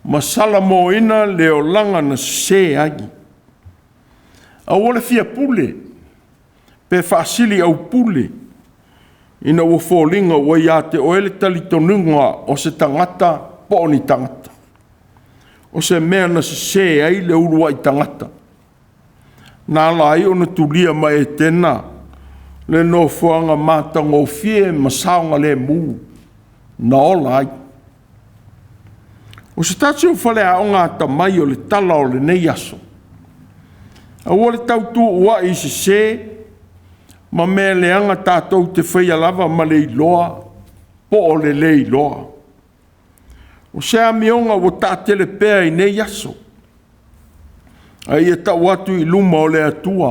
ma salamoaina le olaga na sese ai. Aua le fia pule, pe faasiliaupule ina ua foliga ua ia te oe le talitonuga o se tagata po o ni tagata, o se mea na sese ai le uluai tagata, na ala ai ona tulia mai Etena le nofoaga matagofie ma saogalemu na ola ai. O se tasi o faleaoga atamai o le tala o lenei aso, aua le tautuua'i i sese ma mea leaga tatou te faia lava ma le iloa po o le lē iloa. O se amioga ua taatele pea i nei aso, a ia tau atu i luma o le Atua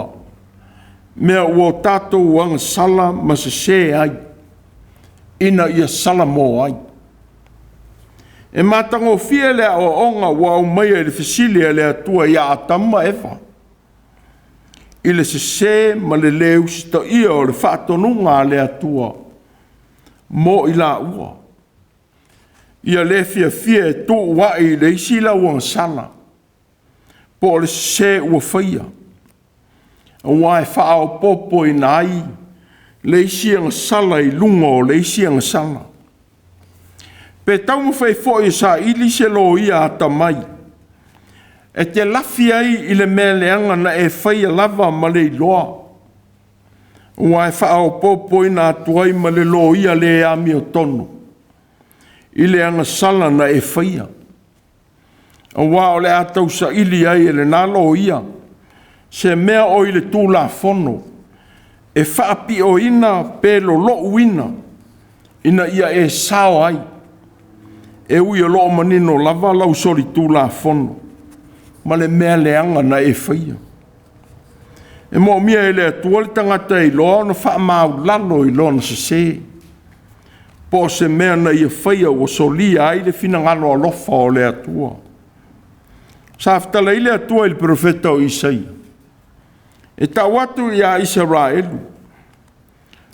mea ua o tatou agasala ma sese ai, ina ia salamo ai. E matagofie le aoaoga ua aumaia i le fesili a le Atua ia Atamu ma Eva i le sese ma le lē usitaia o le faatonuga a le Atua mo i laua. Ia le fiafia e tuuai i le isi lau agasala po o le sese ua faia, aua e faaopoopoina ai le isi agasala i luga o le isi agasala. Pe taumafai foi e saili se loia atamai e te lafi ai i le mea leaga na e faia lava ma le iloa, aua e faaopoopoina atu ai ma le loia le amiotonu i le agasala na e faia, aua o le a tausaili ai e lena loia se mea o i le Tulafono e faapi'oina pe lolouina ina ia e sao ai, e ui o lo o manino lava lau solitulafono ma le mea leaga na e faia. E moomia e le Atua le tagata e iloa ona faamaualalo i lona sese, po o se mea na ia faia ua solia ai le finagalo alofa o le Atua. Sa fetalai le Atua i le perofeta o Isaia e tau atu ia Isaraelu,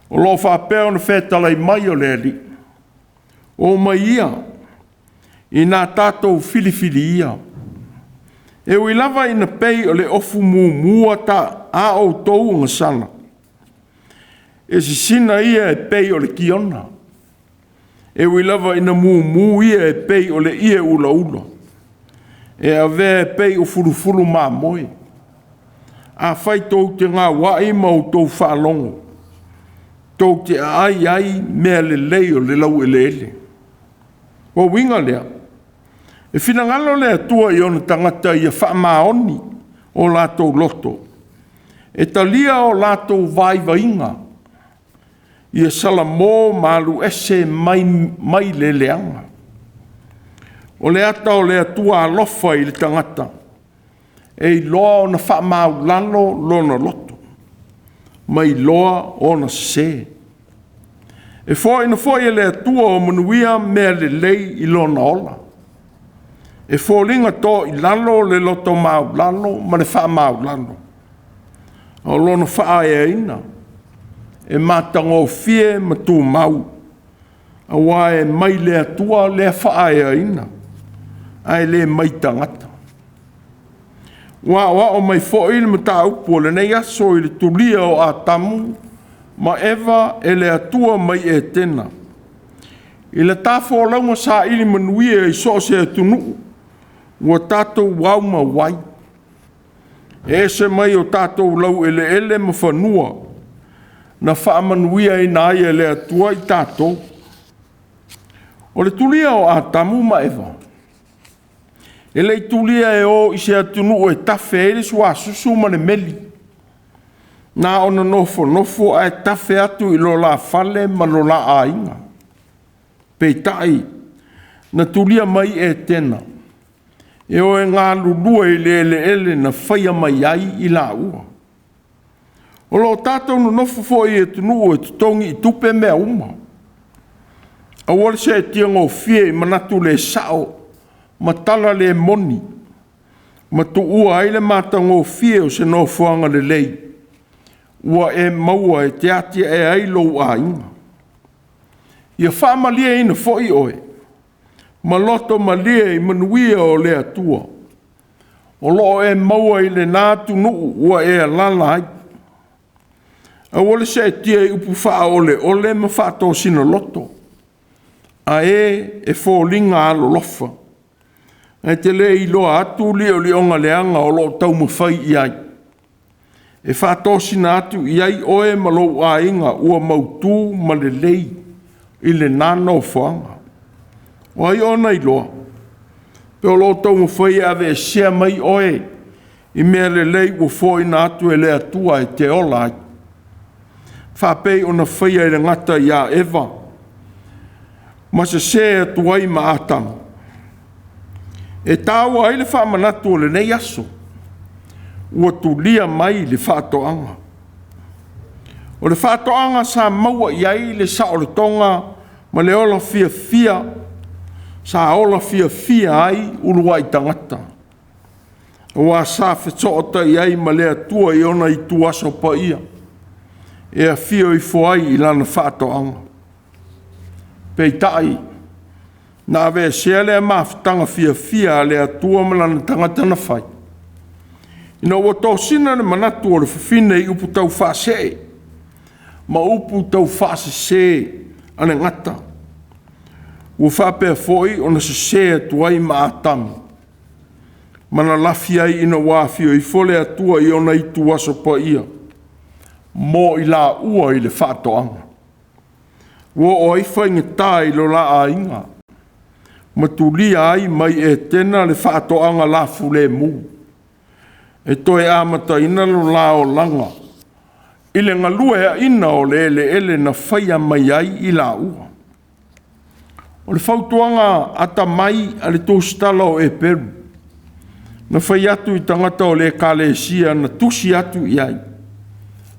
o lo o faapea ona fetalai mai o le Alii, o mai ia ina tatou filifili ia. E ui lava ina pei o le ofu mumua ta a outou agasala, e sisina ia e pei o le tiona. E ui lava ina mumu ia e pei o le ie ulaula, e avea e pei o fulufulu mamoe. Afai tou te gauai ma outou faalogo, tou te aai ai mea lelei o le laueleele. O uiga lea, e finagalo le Atua i ona tagata ia faamaoni o latou loto, e talia o latou vaivaiga, ia salamo ma alu ese mai, mai le leaga. O le ata o le Atua alofa i le tagata, e iloa ona faamaulalo lona loto, ma iloa ona sese. E foaina foi e le Atua o manuia mea lelei i lona ola. E foliga toilalo le loto maulalo ma le faamaulalo, a o lona faaeaina e matagofie ma tumau, aua e mai le Atua lea faaeaina, ae le mai tagata. Ua aoao mai foi le mataupu o lenei aso i le tulia o Atamu ma Eva e le Atua mai Etena, i le tafolauga saili manuia i so o se atunuu ua tatou aumau ai, e ese mai o tatou laueleele ma fanua na faamanuiaina ai e le Atua i tatou. O le tulia o Atamu ma Eva, e le i tulia e o i se atunuu e tafe ai le suasusu ma le meli, na ona nofonofo ae tafe atu i lo la fale ma lo la aiga. Peitai, na tulia mai Etena e o e galulue i le eleele na faia mai ai i laua. O lo o tatou nonofo foi i atunuu e totogi i tupe mea uma. Aua le seetia gofie i manatu le sao ma tala le moni, ma tuua ai le matagofie o se nofoaga lelei ua e maua e te atiae ai lou aiga. Ia faamalieina foi oe ma loto malie i manuia o le Atua o lo o e maua i lena atunuu ua e alaala ai. Aua le seetia i upu faaoleole ma faatosina loto, ae e foliga alolofa, ae te le iloa atu liolioga leaga o lo o taumafai i ai, e faatosina atu i ai oe ma lou aiga ua mautu ma lelei i lena nofoaga. O ai ona iloa pe o lo o taumafai e aveesea mai oe i mea lelei ua foaiina atu e le Atua e te ola ai, faapei ona faia e le gata ia Eva ma sesē atu ai ma Atamu. E taua ai le faamanatu o lenei aso, ua tulia mai le faatoaga. O le faatoaga sa maua i ai le saolotoga ma le ola fiafia, sa ola fiafia ai uluai tagata, aua sa fesootai ai ma le Atua i ona ituaso paia e afio ifo ai i lana faatoaga. Peitai, na aveesea lea mafutaga fiafia a le Atua ma lana tagata na fai, ina ua tosina le manatu o le fafine i upu taufaasee ma upu taufaasese a le gata, ua faapea foi ona sesē atu ai ma Atamu, ma na lafi ai ina ua afio ifo le Atua i ona ituaso paia mo i laua i le faatoaga. Ua oo ai faigata i lo la aiga ma tulia ai mai Etena le faatoaga lafulemu e toe amataina lo la olaga i le galueaina o le eleele na faia mai ai i laua. O le fautuaga atamai a le tusitala o Eperu na fai atu i tagata o le Ekalesia na tusi atu i ai,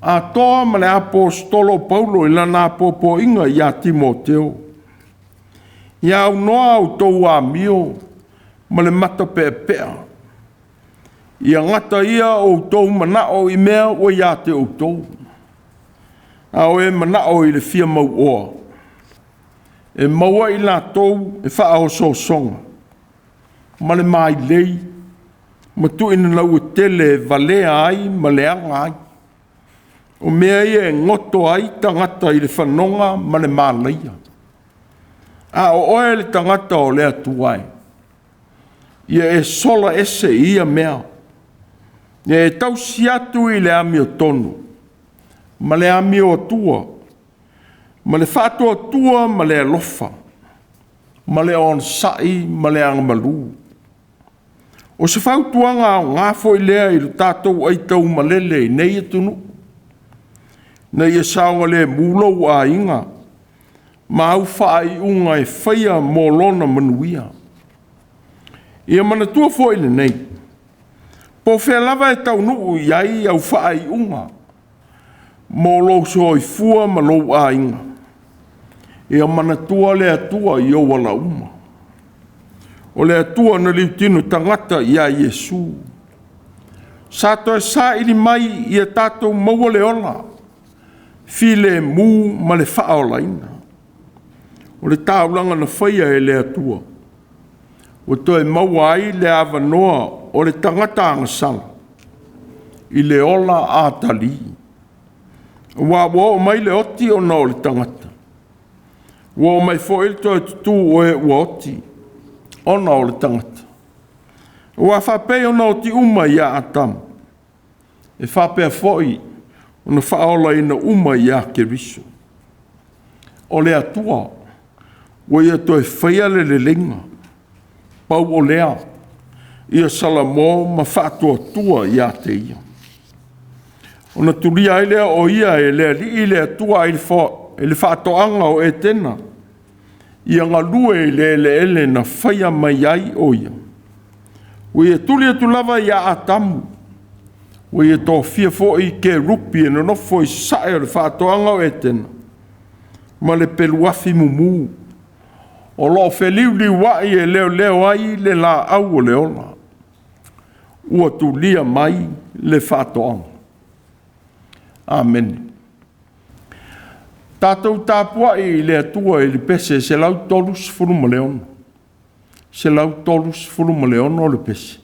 atoa ma le aposetolo o Paulo i lana apoapoaiga ia Timoteo. Ia aunoa a outou amio ma le matapeapea, ia gata ia o outou manao i mea ua ia te outou, a o e manao i le fia mauoa, e maua i latou e faaosoosoga ma le mailei ma tuuina lauetele e valea ai ma leaga ai. O mea ia e goto ai tagata i le fanoga ma le malaia. A o oe le tagata o le Atua e, ia e sola ese i ia mea, ia e tausi atu i le amiotonu ma le amioatua ma le faatuatua ma le alofa ma le onosai ma le agamalu. O se fautuaga aoga foi lea i le tatou aitaumalele i nei atunuu, ina ia saogalemu lou aiga ma au faaiuga e faia mo lona manuia. Ia manatua foi lenei, po o fea lava e taunuu i ai au faaiuga mo lou soifua ma lou aiga, ia manatua le Atua i ou ala uma. O le Atua na liutino tagata ia Iesu, sa toe saili mai ia tatou maua le ola filemu ma le faaolaina. O le taulaga na faia e le Atua, ua toe maua ai le avanoa o le tagata agasala i le ola atalii, aua ua oo mai le oti ona o le tagata, ua oo mai foi le toe tutū o e ua oti ona o le tagata. Aua a faapei ona oti uma ia Atamu, e faapea foi ona faaolaina uma ia Keriso. O le Atua ua Ia toe faia le leleiga, pau o lea, ia salamo ma faatuatua ia te Ia. Ona tulia ai lea o Ia e le Alii le Atua i le faatoaga o Etena, ia galue i le eleele na faia mai ai o Ia. Ua ia tuli atu lava ia Atamu, ua ia tofia foi kerupi e nonofo i sasae o le faatoaga o Etena, ma le peluafi mumu o lo o feliuliuai e leoleo ai le laau o le ola. Ua tulia mai le faatoaga. Amene. Tatou tapuai i le Atua i le pese 136, 136 le pese.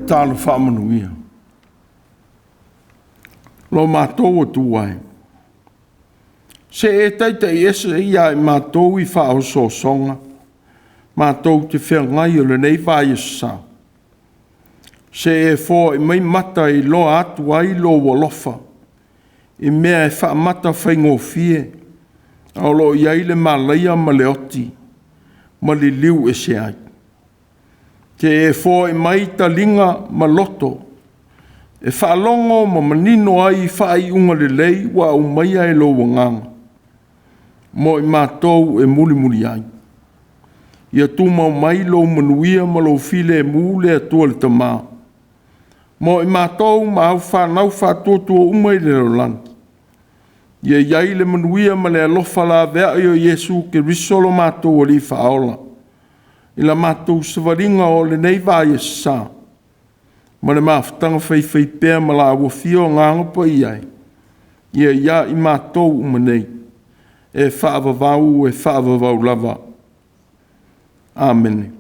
Tatalo faamanuia. Lo matou Atua e, se e taitaiese ia i matou i faaosoosoga matou te feagai o lenei vaiaso sa, se e foai mai mata e iloa atu ai lou alofa i mea e faamata faigofie, a o lo o i ai le malaia ma le oti ma liliu ese ai. Se e foai mai taliga ma loto e faalogo ma manino ai faaiuga lelei ua aumaia e lou Agaga mo i matou e mulimuli ai. Ia tumau mai lou manuia ma lou filemu le Atua le Tama, mo i matou ma au fanau faatuatua uma i le lalolagi. Ia i ai le manuia ma le alofa laveai o Iesu Keriso lo matou Alii Faaola, i la matou savaliga o lenei vaiaso sa, ma le mafutaga faifaipea ma laua Afio Agaga Paia e, ia i ai matou uma nei, e faavavau, e faavavau lava. Amene.